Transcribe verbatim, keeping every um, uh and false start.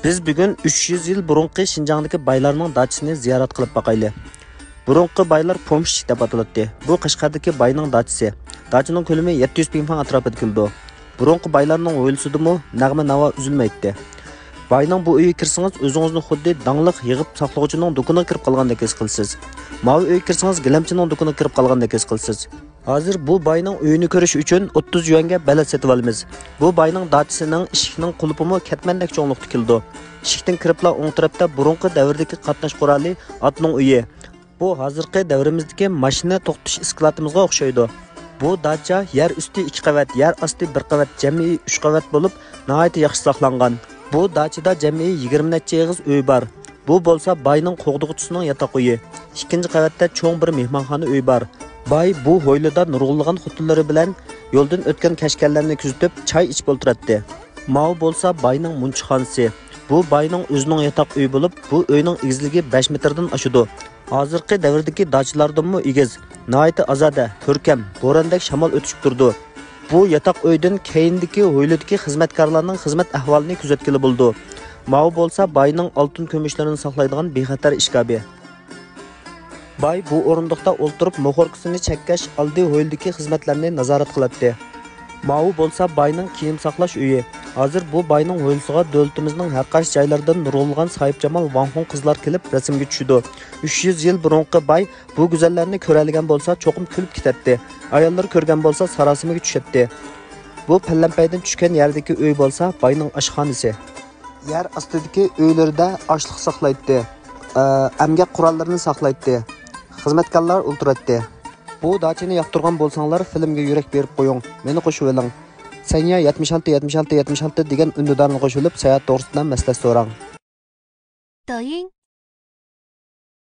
بىز بۈگۈن ئۈچ يۈز يىل بۇرۇنقى شىنجاڭدىكى بايلارنىڭ داچىسىنى زىيارەت قىلىپ باقايلى. بۇرۇنقى بايلار پومېشچىك دەپ ئاتىلاتتى. بۇ قەشقەردىكى باينىڭ داچىسى. داچىنىڭ كۆلىمى يەتتە يۈز پىڭفاڭ ئەتراپىدا كېلىدۇ. بۇرۇنقى بايلارنىڭ ھويلىسىدىمۇ نەغمە ناۋا ئۈزۈلمەيتتى. باينىڭ بۇ ئۆيىگە كىرسىڭىز، ئۆزىڭىزنى خۇددى داڭلىق يىغىپ ساقلىغۇچىنىڭ دۇكىنىغا كىرىپ قالغاندەك ھېس قىلىسىز. ماۋۇ ئۆيگە كىرسىڭىز، گىلەمچىنىڭ دۇكىنىغا كىرىپ قالغاندەك ھېس قىلىسىز. ھازىر بۇ باينىڭ ئۆيىنى كۆرۈش ئۈچۈن ئوتتۇز يۈەنگە بەلەت سېتىۋالىمىز. بۇ باينىڭ داچىسىنىڭ ئىشىكنىڭ قۇلۇپىمۇ كەتمەندەك چوڭلۇقتا كېلىدۇ. ئىشىكتىن كىرىپلا ئوڭ تەرەپتە بۇرۇنقى دەۋردىكى قاتناش قورالى، ئاتنىڭ ئۆيى. بۇ ھازىرقى دەۋرىمىزدىكى ماشىنا توختىتىش ئىسكىلاتىمىزغا ئوخشايدۇ. بۇ داچا يەر ئۈستى ئىككى قەۋەت، يەر ئاستى بىر قەۋەت، جەمئىي ئۈچ قەۋەت بولۇپ، ناھايىتى ياخشى ساقلانغان. بۇ داچىدا جەمئىي يىگىرمە نەچچە ئېغىز ئۆي بار. بۇ بولسا باينىڭ قوغدىغۇچىسىنىڭ ياتاق ئۆيى. ئىككىنچى قەۋەتتە چوڭ بىر مېھمانخانا ئۆي بار. باي بۇ ھويلىدا نۇرغۇنلىغان خوتۇنلىرى بىلەن يولدىن ئۆتكەن كەچكەنلەرنى كۆزىتىپ، چاي ئىچىپ ئولتۇراتتى. ماۋۇ بولسا باينىڭ مۇنچىخانىسى. بۇ باينىڭ ئۆزىنىڭ ياتاق ئۆيى بولۇپ، بۇ ئۆينىڭ ئېگىزلىكى بەش مېتىردىن ئاشىدۇ. ھازىرقى دەۋردىكى داچىلاردىنمۇ ئېگىز، ناھايىتى ئازادە، كۆركەم، بوراندا شامال ئۆتۈشۈپ تۇرىدۇ. بۇ ياتاق ئۆيدىن كەينىدىكى ھويلىدىكى خىزمەتكارلارنىڭ خىزمەت ئەھۋالىنى كۆزەتكىلى بولىدۇ. ماۋۇ بولسا باينىڭ ئالتۇن كۈمۈشلىرىنى ساقلايدىغان بىخەتەر ئىشكاپى. باي بۇ ئورۇندۇقتا ئولتۇرۇپ موخوركىسىنى چەككەچ، ئالدى ھويلىدىكى خىزمەتلەرنى نازارەت قىلاتتى. ماۋۇ بولسا باينىڭ كىيىم ساقلاش ئۆيى. ھازىر بۇ باينىڭ ھويلىسىغا دۆلىتىمىزنىڭ ھەر قايسى جايلىرىدىن نۇرغۇنلىغان ساھىبجامال ۋاڭخۇڭ قىزلار كېلىپ رەسىمگە چۈشىدۇ. ئۈچ يۈز يىل بۇرۇنقى باي بۇ گۈزەللەرنى كۆرەلىگەن بولسا چوقۇم كۈلۈپ كېتەتتى. ئاياللىرى كۆرگەن بولسا ساراسىمىگە چۈشەتتى. بۇ پەلەمپەيدىن چۈشكەن يەردىكى ئۆي بولسا باينىڭ ئاشخانىسى. يەر ئاستىدىكى ئۆيلىرىدە ئاشلىق ساقلايتتى، ئە، ئەمگەك قوراللىرىنى ساقلايتتى، خىزمەتكارلار ئولتۇراتتى. بۇ داچىنى ياقتۇرغان بولساڭلار، فىلىمگە يۈرەك بېرىپ قويۇڭ، مېنى قوشۇۋېلىڭ. سەنيا يەتمىش ئالتە، يەتمىش ئالتە، يەتمىش ئالتە دېگەن ئۈندىدارنى قوشۇۋېلىپ، ساياھەت توغرىسىدا مەسلىھەت سوراڭ. 抖音、